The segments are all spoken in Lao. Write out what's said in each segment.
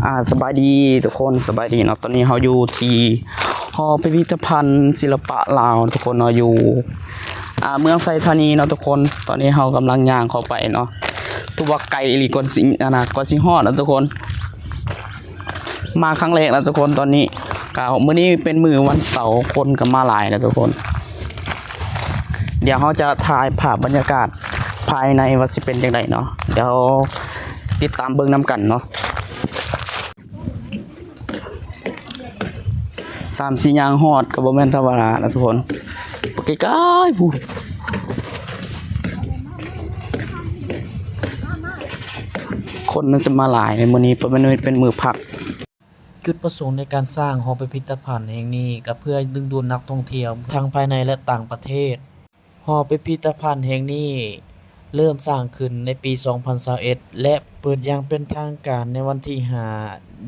ອາ ສະບາຍດີທຸກຄົນ ສະບາຍດີເນາະ. ຕອນນີ້ເຮົາຢູ່ທີ່ຫໍພິພິທະພັນສິລະປະລາວທຸກຄົນເນາະ ຢູ່ ອາ ເມືອງໄຊທານີເນາະທຸກຄົນ. ຕອນນີ້ເຮົາກຳລັງຍ່າງເຂົ້າໄປເນາະ ຖືວ່າໄກອີ່ຫຼີ ກ່ອນຊິ ອັນນະ ກ່ອນຊິຮອດເນາະທຸກຄົນ. ມາຄັ້ງແລກແລ້ວທຸກຄົນ. ຕອນນີ້ກະ ມື້ນີ້ເປັນມື້ວັນເສົາ ຄົນກະມາຫຼາຍແລ້ວທຸກຄົນ. ດຽວເຮົາຈະຖ່າຍພາບບັນຍາກາດພາຍໃນວ່າຊິເປັນຈັ່ງໃດເນາະ ດຽວຕິດຕາມເບິ່ງນຳກັນເນາະ. ສ່ຳຊິຍ່າງຮອດກະບໍ່ແມ່ນທຳມະດານະທຸກຄົນ. ໄກໆພຸ້ນ ຄົນໜ້າຈະມາຫຼາຍໃນມື້ນີ້ ເພາະມັນເປັນມື້ພັກ. ຈຸດປະສົງໃນການສ້າງຫໍພິພິທະພັນແຫ່ງນີ້ ກະເພື່ອດຶງດູດນັກທ່ອງທ່ຽວທັງພາຍໃນ ແລະ ຕ່າງປະເທດ. ຫໍພິພິທະພັນແຫ່ງນີ້ເລີ່ມສ້າງຂຶ້ນໃນປີສອງພັນຊາວເອັດ ແລະ ເປີດຢ່າງເປັນທາງການໃນວັນທີຫ້າ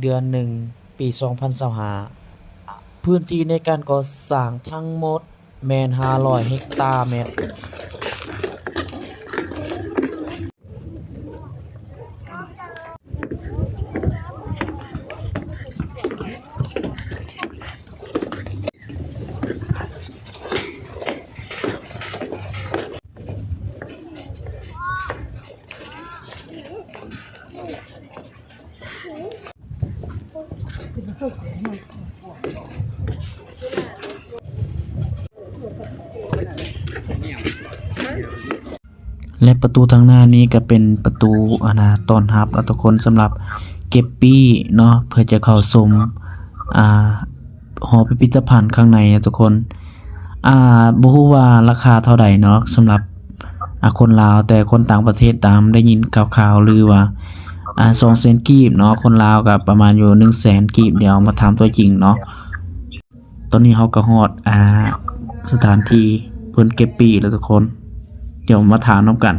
ເດືອນໜຶ່ງ ປີສອງພັນຊາວຫ້າ. ພື້ນທີ່ໃນການກໍ່ສ້າງທັງໝົດແມ່ນຫ້າຮ້ອຍເຮັກຕາແມັດ. ແລະ ປະຕູທາງໜ້ານີ້ກະເປັນປະຕູ ອັນນະ ຕ້ອນຮັບເນາະທຸກຄົນ ສຳລັບເກັບປີ້ເນາະ ເພື່ອຈະເຂົ້າຊົມ ອາ ຫໍພິພິທະພັນຂ້າງໃນເນາະທຸກຄົນ. ອາ ບໍ່ຮູ້ວ່າລາຄາເທົ່າໃດເນາະ ສຳລັບ ອາ ຄົນລາວ ແຕ່ຄົນຕ່າງປະເທດຕາມໄດ້ຍິນຂ່າວໆ ຫຼືວ່າ ອາ ສອງແສນກີບເນາະ ຄົນລາວກະປະມານຢູ່ໜຶ່ງແສນກີບ. ດຽວມາຖາມຕົວຈິງເນາະ. ຕອນນີ້ເຮົາກະຮອດ ອາ ສະຖານທີ່ເພິ່ນເກັບປີ້ແລ້ວທຸກຄົນ ດຽວມາຖາມນຳກັນ.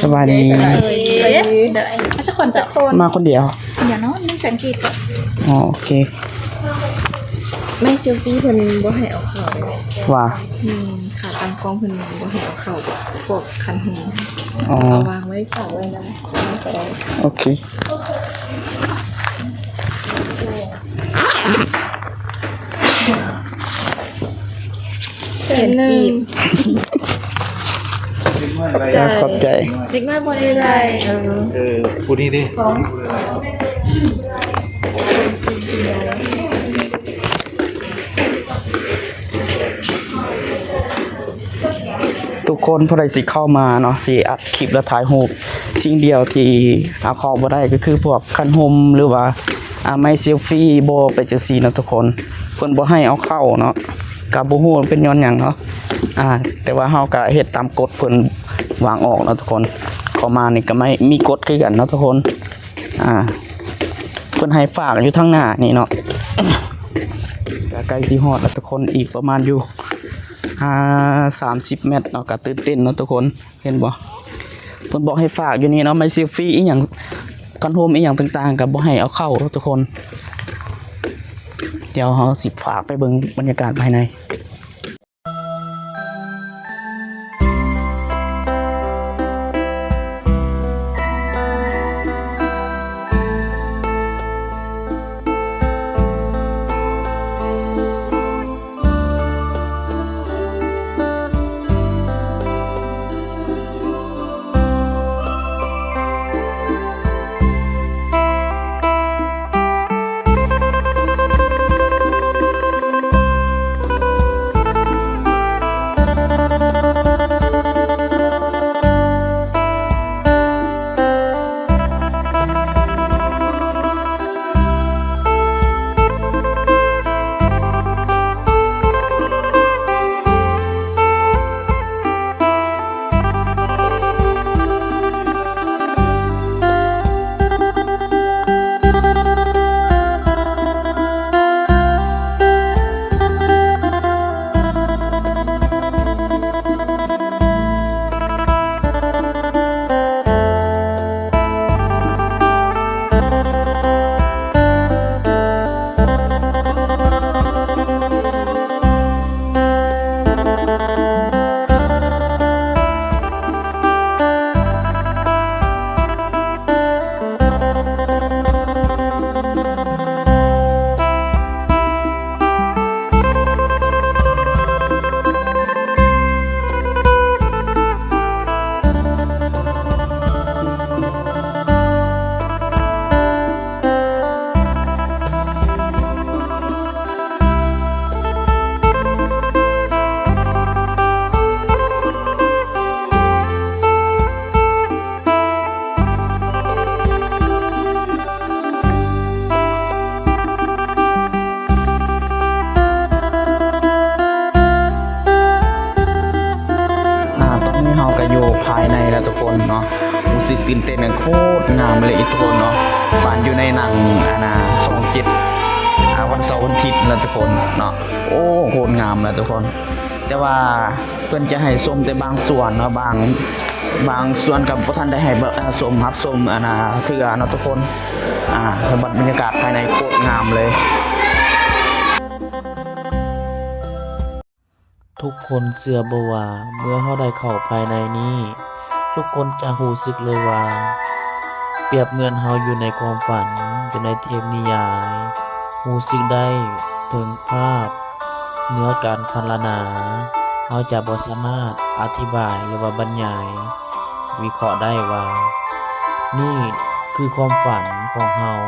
ສະບາຍດີ ມາຄົນດຽວ ດຽວເນາະ ໜຶ່ງແສນກີບ. ອໍ ໂອເຄ. ໄມ້ເຊວຟີເພິ່ນບໍ່ໃຫ້ເອົາເຂົ້າເດ້. ວ່າ ແມ່ນ ຂາຕັ້ງກ້ອງເພິ່ນບໍ່ໃຫ້ເອົາເຂົ້າ ພວກຄັນຫຸ່ມ. ອໍ ເອົາວາງໄວ້ຝາກໄວ້ນຳ ໂອເຄ. ແສນໜຶ່ງ. ຈ້າ ຂອບໃຈ. ເດັກນ້ອຍບໍ່ໄດ້ໄດ້. ເອີ ເອີ ຜູ້ນີ້ຕິ. ທຸກຄົນ ຜູ້ໃດຊິເຂົ້າມາເນາະ ຊິອັດຄລິບ ແລະ ຖ່າຍຮູບ ສິ່ງດຽວທີ່ເອົາເຂົ້າບໍ່ໄດ້ກະຄືພວກຄັນຫຸ່ມ ຫຼືວ່າ ອາ ໄມ້ເຊວຟີ ບໍ່ ໄປຈັ່ງຊີ້ເນາະທຸກຄົນ. ເພິ່ນບໍ່ໃຫ້ເອົາເຂົ້າເນາະ ກະບໍ່ຮູ້ວ່າເປັນຍ້ອນຫຍັງເນາະ. ອາ ແຕ່ວ່າເຮົາກະເຮັດຕາມກົດເພິ່ນວາງອອກເນາະທຸກຄົນ. ເຂົ້າມານີ້ກະມີ ມີກົດຄືກັນເນາະທຸກຄົນ. ອາ ເພິ່ນໃຫ້ຝາກຢູ່ທາງໜ້ານີ້ເນາະ. ກະໃກ້ຊິຮອດແລ້ວທຸກຄົນ ອີກປະມານຢູ່ ອາ ສາມສິບແມັດເນາະ. ກະຕື່ນເຕັ້ນເນາະທຸກຄົນ ເຫັນບໍ່ ເພິ່ນບອກໃຫ້ຝາກຢູ່ນີ້ເນາະ. ໄມ້ເຊວຟີອີ່ຫຍັງ ຄັນໂຮມອີ່ຫຍັງຕ່າງໆ ກະບໍ່ໃຫ້ເອົາເຂົ້າເນາະທຸກຄົນ. ດຽວເຮົາຊິພາໄປເບິ່ງບັນຍາກາດພາຍໃນ. ຕື່ນເຕັ້ນ ໂຄດງາມເລີຍທຸກຄົນເນາະ. ປານຢູ່ໃນໜັງ ອັນນ່າ ຊ່ອງເຈັດ ອາ ວັນເສົາວັນອາທິດລະທຸກຄົນເນາະ. ໂອ້ ໂຄດງາມລະທຸກຄົນ. ແຕ່ວ່າເພິ່ນຈະໃຫ້ຊົມແຕ່ບາງສ່ວນເນາະ, ບາງ ບາງສ່ວນກໍບໍ່ທັນໄດ້ໃຫ້ ເອີ່ ຊົມ ຮັບຊົມ ອັນນ່າ ເທື່ອເນາະທຸກຄົນ. ອາ ບັນຍາກາດພາຍໃນໂຄດງາມເລີຍ. ທຸກຄົນເຊື່ອບໍ່ວ່າ ເມື່ອເຮົາໄດ້ເຂົ້າພາຍໃນນີ້ ທຸກຄົນຈະຮູ້ສຶກເລີຍວ່າ ປຽບເໝືອນເຮົາຢູ່ໃນຄວາມຝັນ, ຢູ່ໃນເທບນິຍາຍ, ຮູ້ສຶກໄດ້ເຖິງພາບເໜືອການພັນລະນາ. ເຮົາຈະບໍ່ສາມາດອະທິບາຍ ຫຼືວ່າບັນຍາຍ ວິເຄາະໄດ້ວ່າ ນີ້ຄືຄວາມຝັນຂອງເຮົາ.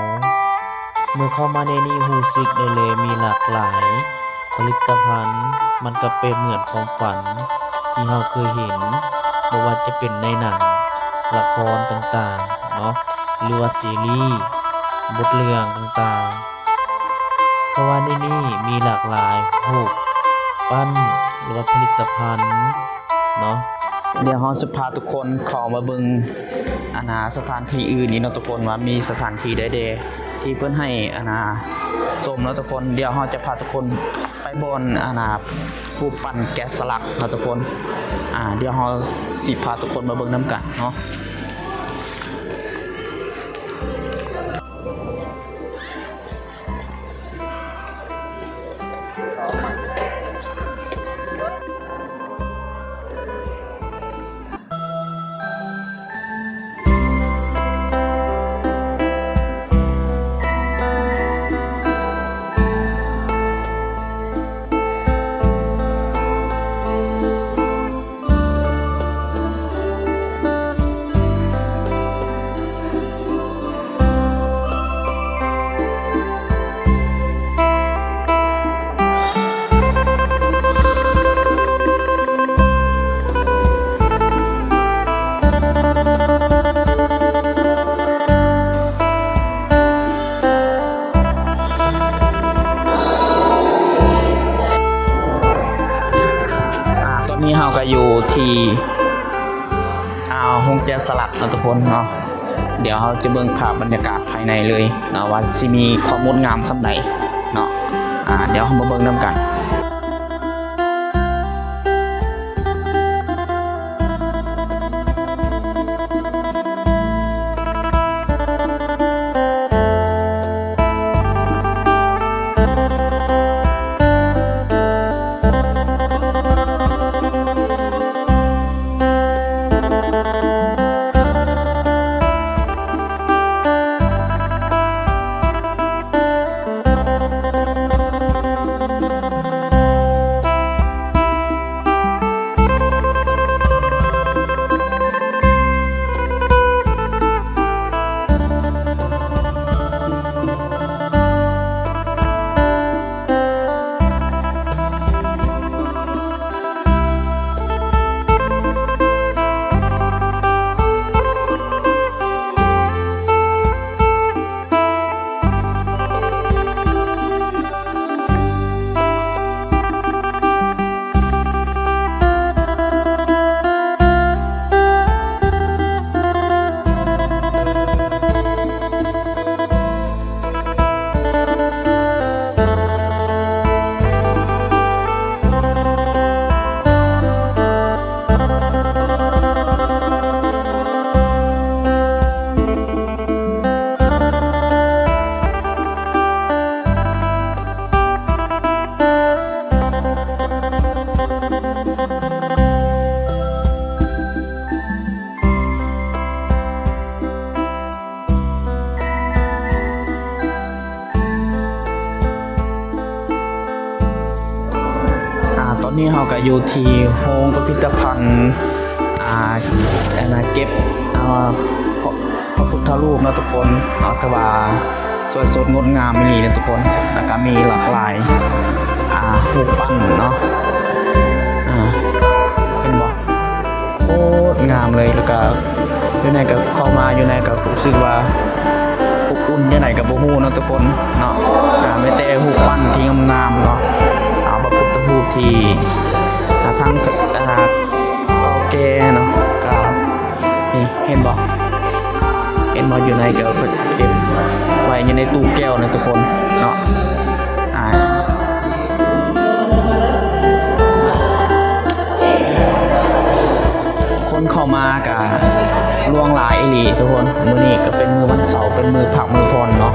ເມື່ອເຂົ້າມາໃນນີ້ ຮູ້ສຶກໄດ້ເລີຍ ມີຫຼາກຫຼາຍຜະລິດຕະພັນ, ມັນກໍເປັນເໝືອນຄວາມຝັນທີ່ເຮົາເຄີຍເຫັນ, ບໍ່ວ່າຈະເປັນໃນໜັງ, ລະຄອນຕ່າງໆເນາະ ຫຼືວ່າຊີຣີ ບົດເລື່ອງຕ່າງໆ. ເພາະວ່າໃນນີ້ມີຫຼາກຫຼາຍຮູບປັ້ນ ຫຼືວ່າຜະລິດຕະພັນເນາະ. ດຽວເຮົາຈະພາທຸກຄົນເຂົ້າມາເບິ່ງ ອັນນ່າ ສະຖານທີ່ອື່ນອີກເນາະທຸກຄົນ ວ່າມີສະຖານທີ່ໃດແດ່ທີ່ເພິ່ນໃຫ້ ອັນນ່າ ຊົມເນາະທຸກຄົນ. ດຽວເຮົາຈະພາທຸກຄົນໄປບ່ອນ ອັນນ່າ ຮູບປັ້ນແກະສະຫຼັກເນາະທຸກຄົນ. ອາ ດຽວເຮົາຊິພາທຸກຄົນມາເບິ່ງນຳກັນເນາະ. ອາ ຕອນນີ້ເຮົາກໍຢູ່ທີ່ ອ່າ ໂຮງແກະສະຫຼັກເນາະທຸກຄົນເນາະ. ດຽວເຮົາຈະເບິ່ງພາບບັນຍາກາດພາຍໃນເລີຍເນາະ ວ່າຊິມີຄວາມງົດງາມສ່ຳໃດເນາະ. ອາ ດຽວເຮົາມາເບິ່ງນຳກັນ. ອາ ຕອນນີ້ເຮົາກໍຢູ່ທີ່ໂຮງພິພິທະພັນ ອາ ອັນນ່າ ເກັບ ອາ ພະ ພະພຸດທະຮູບເນາະທຸກຄົນເນາະ ຖືວ່າສວຍສົດງົດງາມອີ່ຫຼີເນາະທຸກຄົນ. ແລ້ວກໍມີຫຼາກຫຼາຍ ອາ ຮູບປັ້ນເນາະ ອາ ເຫັນບໍ່? ໂຄດງາມເລີຍ. ແລ້ວກະຢູ່ໃນກະເຂົ້າມາຢູ່ໃນກະຮູ້ສຶກວ່າອົບອຸ່ນຈັ່ງໃດກະບໍ່ຮູ້ເນາະທຸກຄົນເນາະ. ອາ ມີແຕ່ຮູບປັ້ນທີ່ງາມໆເນາະ. ອາ ພະພຸດທະຮູບທີ່ ອາ ທັງ ອາ ເກົ່າແກ່ເນາະ. ກະນີ້ເຫັນບໍ່? ເຫັນບໍ່ ຢູ່ໃນກໍເກັບໄວ້ຢູ່ໃນຕູ້ແກ້ວນະທຸກຄົນເນາະ. ອ່າ ຄົນເຂົ້າມາກະຫຼວງຫຼາຍອີ່ຫຼີທຸກຄົນ. ມື້ນີ້ກໍເປັນມື້ວັນເສົາ ເປັນມື້ພັກມື້ຜ່ອນເນາະ.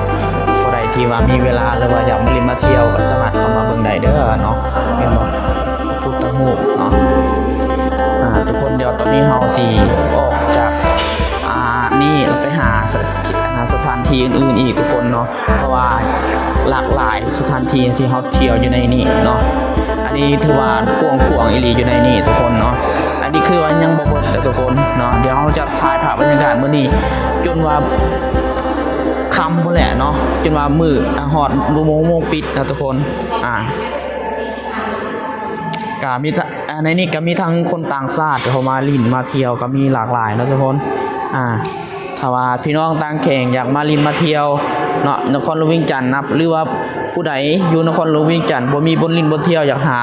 ຜູ້ໃດທີ່ວ່າມີເວລາ ຫຼືວ່າຢາກມາຫຼິ້ນມາທ່ຽວ ກໍສາມາດເຂົ້າມາເບິ່ງໄດ້ເດີເນາະ. ເຫັນບໍ່ ພຸດທະຮູບເນາະ. ອ່າ ທຸກຄົນ ດຽວຕອນນີ້ເຮົາຊິອອກຈາກ ອ່າ ນີ້ໄປຫາສະ ສະຖານທີ່ອື່ນໆອີກທຸກຄົນເນາະ. ເພາະວ່າຫຼາກຫຼາຍສະຖານທີ່ທີ່ເຮົາທ່ຽວຢູ່ໃນນີ້ເນາະ. ອັນນີ້ຖືວ່າກວ້າງຂວາງອີ່ຫຼີຢູ່ໃນນີ້ທຸກຄົນເນາະ. ອັນນີ້ຄືວ່າຍັງບໍ່ເບິດເດີທຸກຄົນເນາະ. ດຽວເຮົາຈະຖ່າຍພາບບັນຍາກາດມື້ນີ້ຈົນວ່າຄ່ຳພຸ້ນແຫຼະເນາະ, ຈົນວ່າມື້ ອາ ຮອດໂມງ ໂມງປິດເນາະທຸກຄົນ. ອ່າ ກະມີ ອ່າ ໃນນີ້ກະມີທັງຄົນຕ່າງຊາດເຂົ້າມາຫຼິ້ນມາທ່ຽວ ກະມີຫຼາກຫຼາຍເນາະທຸກຄົນ. ອ່າ ຖ້າວ່າພີ່ນ້ອງຕ່າງແຂວງຢາກມາຫຼິ້ນມາທ່ຽວເນາະ ນະຄອນຫຼວງວຽງຈັນນະ ຫຼືວ່າຜູ້ໃດຢູ່ນະຄອນຫຼວງວຽງຈັນ ບໍ່ມີບ່ອນຫຼິ້ນບ່ອນທ່ຽວ ຢາກຫາ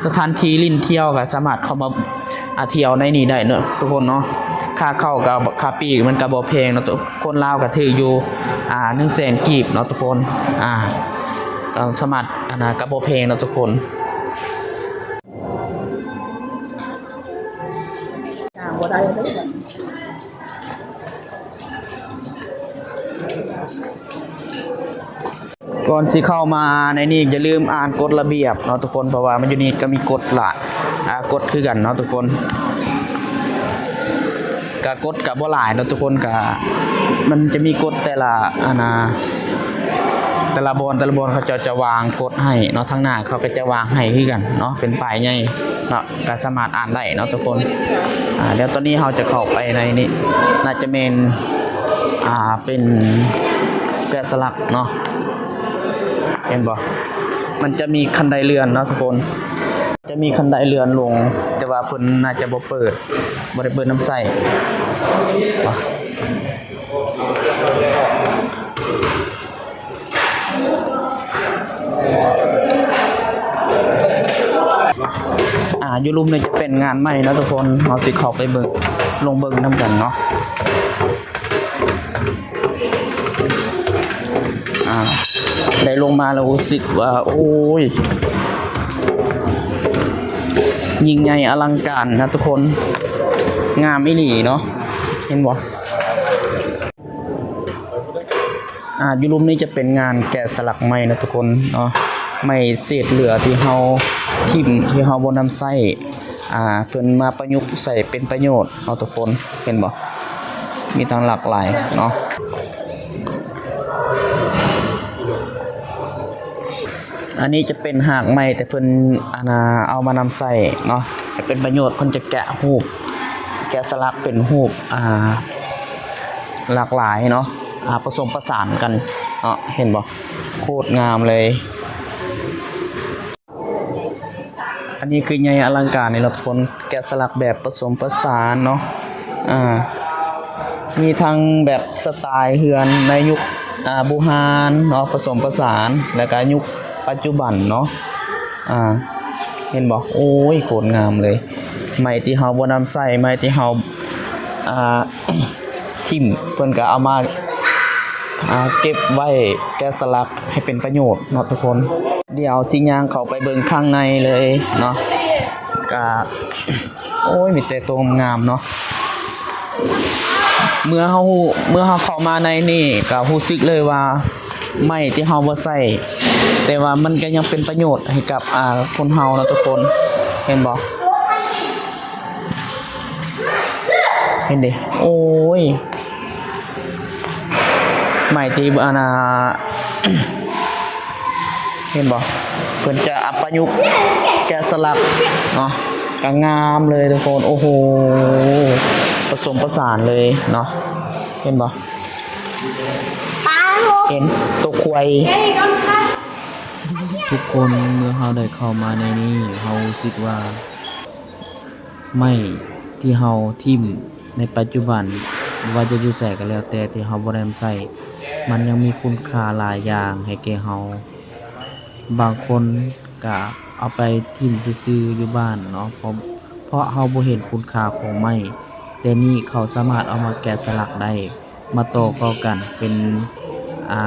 ສະຖານທີ່ຫຼິ້ນທ່ຽວ ກໍສາມາດເຂົ້າມາ ອ່າ ທ່ຽວໃນນີ້ໄດ້ເນາະທຸກຄົນເນາະ. ຄ່າເຂົ້າກັບຄ່າປີ້ມັນກໍບໍ່ແພງເນາະ ຄົນລາວກໍຖືກຢູ່ ອ່າ ໜຶ່ງແສນກີບເນາະທຸກຄົນ. ອ່າ ກໍສາມາດ ອັນນະ ກໍບໍ່ແພງເນາະທຸກຄົນ. ກ່ອນຊິເຂົ້າມາໃນນີ້ ຢ່າລືມອ່ານກົດລະບຽບເນາະທຸກຄົນ ເພາະວ່າມັນຢູ່ນີ້ກໍມີກົດຫຼາຍ ອ່າ ກົດຄືກັນເນາະທຸກຄົນ. ກະກົດກະບໍ່ຫຼາຍເນາະທຸກຄົນ ກະມັນຈະມີກົດແຕ່ລະ ອັນນະ ແຕ່ລະບ່ອນ ແຕ່ລະບ່ອນເຂົາເຈົ້າຈະວາງກົດໃຫ້ເນາະ ທາງໜ້າເຂົາກໍຈະວາງໃຫ້ຄືກັນເນາະ ເປັນປ້າຍໃຫຍ່ເນາະ ກໍສາມາດອ່ານໄດ້ເນາະທຸກຄົນ. ອ່າ ດຽວຕອນນີ້ເຮົາຈະເຂົ້າໄປໃນນີ້ ໜ້າຈະແມ່ນ ອ່າ ເປັນແກະສະຫຼັກເນາະ ເຫັນບໍ່ ມັນຈະມີຄັນໄດເລື່ອນເນາະທຸກຄົນ. ຈະມີຄັນໄດເລື່ອນລົງ ແຕ່ວ່າເພິ່ນໜ້າຈະບໍ່ເປີດ ບໍ່ໄດ້ເປີດນຳໃຊ້. ອ່າ ຢູ່ລຸ່ມນີ້ຈະເປັນງານໃໝ່ເນາະທຸກຄົນ ເຮົາຊິເຂົ້າໄປເບິ່ງ ລົງເບິ່ງນຳກັນເນາະ. ອ່າ ໄດ້ລົງມາແລ້ວຮູ້ສຶກວ່າ ໂອ້ຍ ຍິ່ງໃຫຍ່ອະລັງການນະທຸກຄົນ ງາມອີ່ຫຼີເນາະ ເຫັນບໍ່? ອ່າ ຢູ່ລຸ່ມນີ້ຈະເປັນງານແກະສະຫຼັກໄມ້ນະທຸກຄົນເນາະ ໄມ້ເສດເຫຼືອທີ່ເຮົາຖິ້ມ ທີ່ເຮົາບໍ່ນຳໃຊ້ ອ່າ ເພິ່ນມາປະຍຸກໃຊ້ເປັນປະໂຫຍດເນາະທຸກຄົນ ເຫັນບໍ່? ມີຕັ້ງຫຼາກຫຼາຍເນາະ. ອັນນີ້ຈະເປັນຮາກໄມ້ ແຕ່ເພິ່ນ ອັນນ່າ ເອົາມານຳໃຊ້ເນາະ ໃຫ້ເປັນປະໂຫຍດ ເພິ່ນຈະແກະຮູບ ແກະສະຫຼັກເປັນຮູບ ອ່າ ຫຼາກຫຼາຍເນາະ ອ່າ ປະສົມປະສານກັນເນາະ ເຫັນບໍ່? ໂຄດງາມເລີຍ. ອັນນີ້ຄືໃຫຍ່ອະລັງການນີ້ເນາະທຸກຄົນ ແກະສະຫຼັກແບບປະສົມປະສານເນາະ ອ່າ ມີທັງແບບສະໄຕເຮືອນໃນຍຸກ ອ່າ ບູຮານເນາະ ປະສົມປະສານ ແລ້ວກະຍຸກປັດຈຸບັນເນາະ ອ່າ ເຫັນບໍ່? ໂອ້ຍ ໂຄດງາມເລີຍ ໄມ້ທີ່ເຮົາບໍ່ນຳໃຊ້ ໄມ້ທີ່ເຮົາ ອ່າ ຖິ້ມ ເພິ່ນກໍເອົາມາ ອ່າ ເກັບໄວ້ແກະສະຫຼັກໃຫ້ເປັນປະໂຫຍດເນາະທຸກຄົນ. ດຽວຊິຍ່າງເຂົ້າໄປເບິ່ງຂ້າງໃນເລີຍເນາະ ກະ ໂອ້ຍ ມີແຕ່ໂຕງາມໆເນາະ. ເມື່ອເຮົາ ເມື່ອເຮົາເຂົ້າມາໃນນີ້ ກະຮູ້ສຶກເລີຍວ່າ ໄມ້ທີ່ເຮົາບໍ່ໃຊ້ ແຕ່ວ່າມັນກໍຍັງເປັນປະໂຫຍດໃຫ້ກັບ ອ່າ ຄົນເຮົາເນາະທຸກຄົນ ເຫັນບໍ່? ເຫັນເດ ໂອ້ຍ ໄມ້ທີ່ ອັນນ່າ ເຫັນບໍ່? ເພິ່ນຈະເອົາປະຍຸກແກະສະຫຼັກເນາະ ກໍງາມເລີຍທຸກຄົນ ໂອ້ໂຫ ປະສົມປະສານເລີຍເນາະ ເຫັນບໍ່? ເຫັນໂຕຄວາຍ. ທຸກຄົນ ເມື່ອເຮົາໄດ້ເຂົ້າມາໃນນີ້ ເຮົາຮູ້ສຶກວ່າ ໄມ້ທີ່ເຮົາຖິ້ມໃນປັດຈຸບັນ ບໍ່ວ່າຈະຢູ່ໃສກໍແລ້ວແຕ່ທີ່ເຮົາບໍ່ໄດ້ນຳໃຊ້ ມັນຍັງມີຄຸນຄ່າຫຼາຍຢ່າງໃຫ້ແກ່ເຮົາ. ບາງຄົນກະເອົາໄປຖິ້ມຊື່ໆຢູ່ບ້ານເນາະ ເພາະ ເພາະເຮົາບໍ່ເຫັນຄຸນຄ່າຂອງໄມ້ ແຕ່ນີ້ເຂົາສາມາດເອົາມາແກະສະຫຼັກໄດ້. ມາຕໍ່ເຂົ້າກັນເປັນ ອ່າ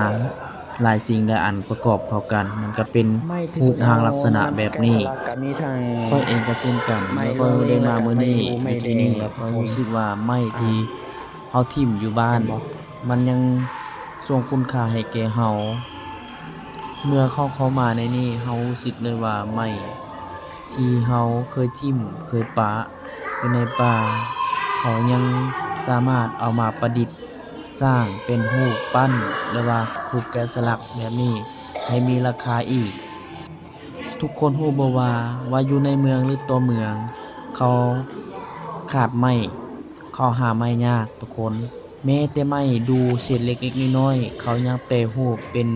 ຫຼາຍສິ່ງຫຼາຍອັນປະກອບເຂົ້າກັນ ມັນກະເປັນຮູບຮ່າງລັກສະນະແບບນີ້. ຂ້ອຍເອງກະເຊັ່ນກັນ ເມື່ອຂ້ອຍໄດ້ມາມື້ນີ້ ຢູ່ທີ່ນີ້ ຂ້ອຍຮູ້ສຶກວ່າໄມ້ທີ່ເຮົາຖິ້ມຢູ່ບ້ານ ມັນຍັງສົ່ງຄຸນຄ່າໃຫ້ແກ່ເຮົາ. ເມື່ອເຮົາເຂົ້າມາໃນນີ້ ເຮົາຮູ້ສຶກເລີຍວ່າໄມ້ທີ່ເຮົາເຄີຍຖິ້ມ ເຄີຍປະຢູ່ໃນປ່າ ເຂົາຍັງສາມາດເອົາມາປະດິດສ້າງເປັນຮູບປັ້ນ ຫຼືວ່າຮູບແກະສະຫຼັກແບບນີ້ໃຫ້ມີລາຄາອີກ. ທຸກຄົນຮູ້ບໍ່ວ່າ ວ່າຢູ່ໃນເມືອງ ຫຼື ຕົວເມືອງ ເຂົາຂາດໄມ້ ເຂົາຫາໄມ້ຍາກທຸກຄົນ. ແມ້ແຕ່ໄມ້ດູ່ເສດເລັກໆນ້ອຍໆ ເຂົາຍັງແປຮູບເປັນ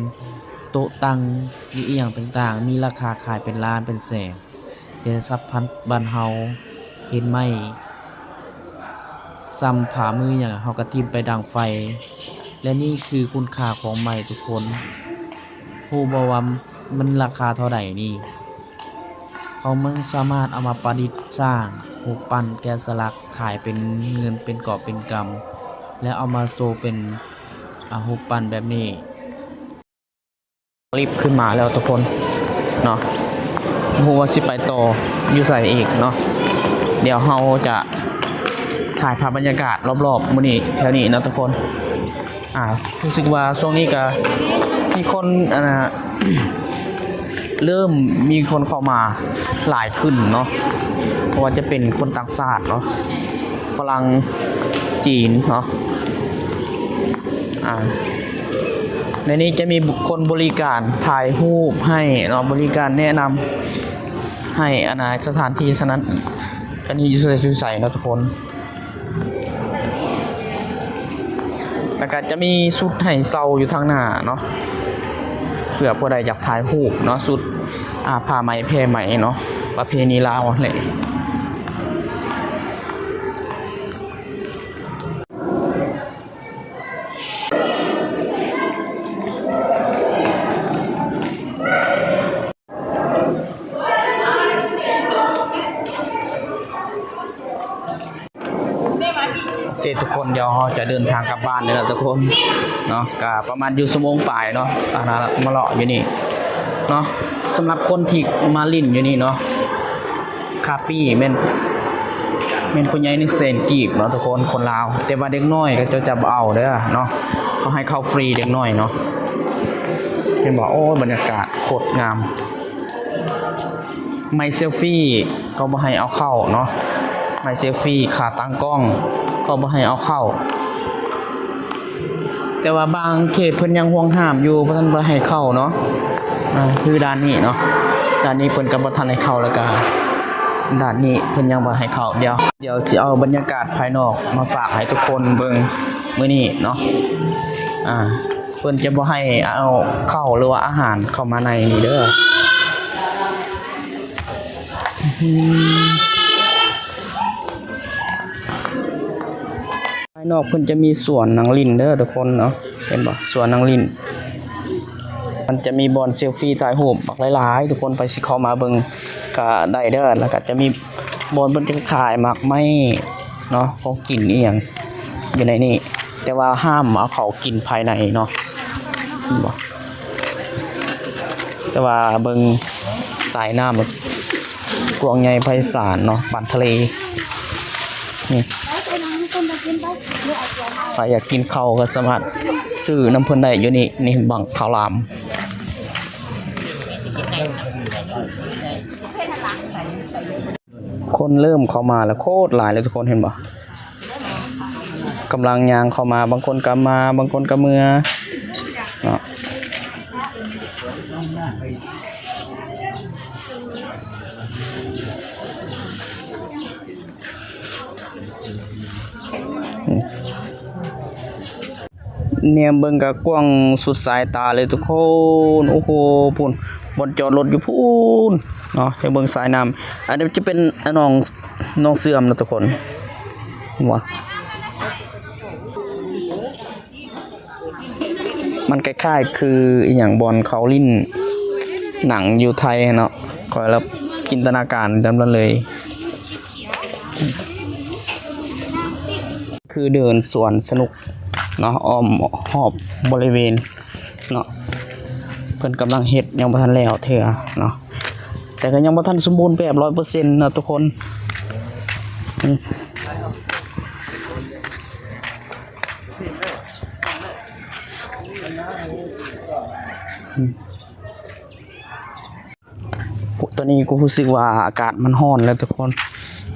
ໂຕະຕັ່ງ ຫຼື ອີ່ຫຍັງຕ່າງໆ ມີລາຄາຂາຍເປັນລ້ານເປັນແສນ. ແຕ່ສັບພັນບ້ານເຮົາເຫັນໄມ້ສ່ຳຝ່າມືຫຍັງ ເຮົາກະຖິ້ມໄປດັງໄຟ ແລະ ນີ້ຄືຄຸນຄ່າຂອງໄມ້ທຸກຄົນ. ຮູ້ບໍ່ວ່າມັນລາຄາເທົ່າໃດນີ້? ເຂົາມັນສາມາດເອົາມາປະດິດສ້າງຮູບປັ້ນແກະສະຫຼັກ ຂາຍເປັນເງິນເປັນກອບເປັນກຳ ແລ້ວເອົາມາໂຊເປັນ ອາ ຮູບປັ້ນແບບນີ້. ລິບຂຶ້ນມາແລ້ວທຸກຄົນເນາະ ບໍ່ຮູ້ວ່າຊິໄປຕໍ່ຢູ່ໃສອີກເນາະ. ດຽວເຮົາຈະຖ່າຍພາບບັນຍາກາດລອບໆມື້ນີ້ແຖວນີ້ເນາະທຸກຄົນ. ອາ ຮູ້ສຶກວ່າຊ່ວງນີ້ກະມີຄົນ ອັນນ່າ ເລີ່ມມີຄົນເຂົ້າມາຫຼາຍຂຶ້ນເນາະ ບໍ່ວ່າຈະເປັນຄົນຕ່າງຊາດເນາະ ຝຣັ່ງ ຈີນເນາະ. ອາ ໃນນີ້ຈະມີຄົນບໍລິການຖ່າຍຮູບໃຫ້ເນາະ ບໍລິການແນະນຳໃຫ້ ອັນນ່າ ສະຖານທີ່ສະນັ້ນ ອັນນີ້ຢູ່ໃສ ຢູ່ໃສເນາະທຸກຄົນ. ແລ້ວກະຈະມີຊຸດໃຫ້ເຊົ່າຢູ່ທາງໜ້າເນາະ ເພື່ອຜູ້ໃດຢາກຖ່າຍຮູບເນາະ ຊຸດ ອາ ຜ້າໄໝແພໄໝເນາະ ປະເພນີລາວຫັ້ນແຫຼະ. ໂອເຄທຸກຄົນ ດຽວເຮົາຈະເດີນທາງກັບບ້ານແລ້ວທຸກຄົນເນາະ ກະປະມານຢູ່ຊົ່ວໂມງປາຍເນາະ ມາເລາະຢູ່ນີ້ເນາະ. ສຳລັບຄົນທີ່ມາຫຼິ້ນຢູ່ນີ້ເນາະ ຄ່າປີ້ແມ່ນ ແມ່ນຜູ້ໃຫຍ່ໜຶ່ງແສນກີບເນາະທຸກຄົນ ຄົນລາວ ແຕ່ວ່າເດັກນ້ອຍເຂົາເຈົ້າຈະບໍ່ເອົາເດີເນາະ ເຂົາໃຫ້ເຂົ້າຟຣີເດັກນ້ອຍເນາະ. ເຫັນບໍ່ ໂອ້ຍ ບັນຍາກາດໂຄດງາມ. ໄມ້ເຊວຟີກໍບໍ່ໃຫ້ເອົາເຂົ້າເນາະ ໄມ້ເຊວຟີ ຂາຕັ້ງກ້ອງກໍບໍ່ໃຫ້ເອົາເຂົ້າ. ແຕ່ວ່າບາງເຂດເພິ່ນຍັງຫ່ວງຫ້າມຢູ່ ບໍ່ທັນ ບໍ່ໃຫ້ເຂົ້າເນາະ. ອາ ຄືດ່ານນີ້ເນາະ ດ່ານນີ້ເພິ່ນກໍບໍ່ທັນໃຫ້ເຂົ້າ ແລ້ວກະດ່ານນີ້ເພິ່ນຍັງບໍ່ໃຫ້ເຂົ້າ. ດຽວ ດຽວຊິເອົາບັນຍາກາດພາຍນອກມາຝາກໃຫ້ທຸກຄົນເບິ່ງມື້ນີ້ເນາະ. ອາ ເພິ່ນຈະບໍ່ໃຫ້ເອົາເຂົ້າ ຫຼືວ່າອາຫານເຂົ້າມາໃນນີ້ເດີ. ພາຍນອກເພິ່ນຈະມີສວນນັ່ງຫຼິ້ນເດີທຸກຄົນເນາະ ເຫັນບໍ່ ສວນນັ່ງຫຼິ້ນ. ມັນຈະມີບ່ອນເຊວຟີຖ່າຍຮູບບັກຫຼາຍໆ ທຸກຄົນ ໃຜຊິເຂົ້າມາເບິ່ງກະໄດ້ເດີ. ແລ້ວກະຈະມີບ່ອນເພິ່ນຈະຂາຍໝາກໄມ້ເນາະ ຂອງກິນອີ່ຫຍັງຢູ່ໃນນີ້ ແຕ່ວ່າຫ້າມເອົາເຂົ້າກິນພາຍໃນເນາະ ເຫັນບໍ່. ແຕ່ວ່າເບິ່ງສາຍນ້ຳ ກວ້າງໃຫຍ່ໄພສານເນາະ ປານທະເລນີ້. ໃຜຢາກກິນເຂົ້າກໍສາມາດຊື້ນຳເພິ່ນໄດ້ຢູ່ນີ້. ນີ້ບັ້ງເຂົ້າຫຼາມ. ຄົນເລີ່ມເຂົ້າມາແລ້ວໂຄດຫຼາຍເລີຍທຸກຄົນ ເຫັນບໍ່? ກຳລັງຍ່າງເຂົ້າມາ ບາງຄົນກໍມາ ບາງຄົນກໍເມືອເນາະ. ແນມເບິ່ງກະກວ້າງສຸດສາຍຕາເລີຍທຸກຄົນ. ໂອ້ໂຫ ພຸ້ນ ບ່ອນຈອດລົດຢູ່ພຸ້ນເນາະ. ໃຫ້ເບິ່ງສາຍນ້ຳ ອັນນີ້ຈະເປັນໜອງ ໜອງເຊື່ອມເນາະທຸກຄົນ ເຫັນບໍ່? ມັນຄ້າຍໆຄືອີ່ຫຍັງ ບ່ອນເຂົາຫຼິ້ນໜັງຢູ່ໄທເນາະ. ຂ້ອຍລະຈິນຕະນາການນຳນັ້ນເລີຍ ຄືເດີ່ນສວນສະໜຸກ ເນາະ ອ້ອມຮອບບໍລິເວນເນາະ ເພິ່ນກຳລັງເຮັດ ຍັງບໍ່ທັນແລ້ວເທື່ອເນາະ ແຕ່ກໍຍັງບໍ່ທັນສົມບູນແບບຮ້ອຍເປີເຊັນເນາະທຸກຄົນ. ອືມ ອືມ ຕອນນີ້ກໍຮູ້ສຶກວ່າອາກາດມັນຮ້ອນແລ້ວທຸກຄົນ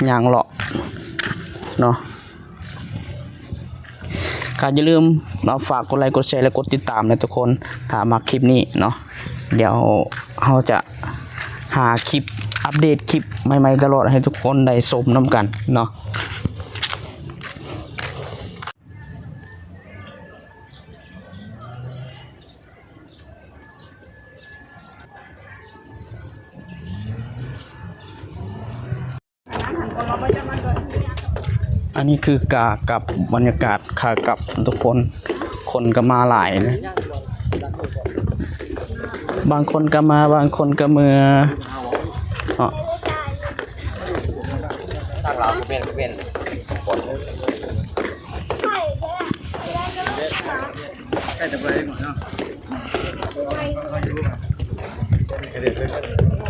ຍ່າງເລາະເນາະ. ກໍຢ່າລືມເນາະ ຝາກກົດໄລ ກົດແຊ ແລະ ກົດຕິດຕາມນະທຸກຄົນ ຖ້າມັກຄລິບນີ້ເນາະ. ດຽວເຮົາຈະຫາຄລິບ ອັບເດດຄລິບໃໝ່ໆຕະຫຼອດໃຫ້ທຸກຄົນໄດ້ຊົມນຳກັນເນາະ. ອັນນີ້ຄືກາກັບ ບັນຍາກາດຂາກັບທຸກຄົນ ຄົນກໍມາຫຼາຍນະ ບາງຄົນກໍມາ ບາງຄົນກໍເມືອເນາະ. ທາງລາວກໍແມ່ນ ກໍແມ່ນ ໃກ້ຈະບໍ່ໄດ້ໝົດເນາະ ເ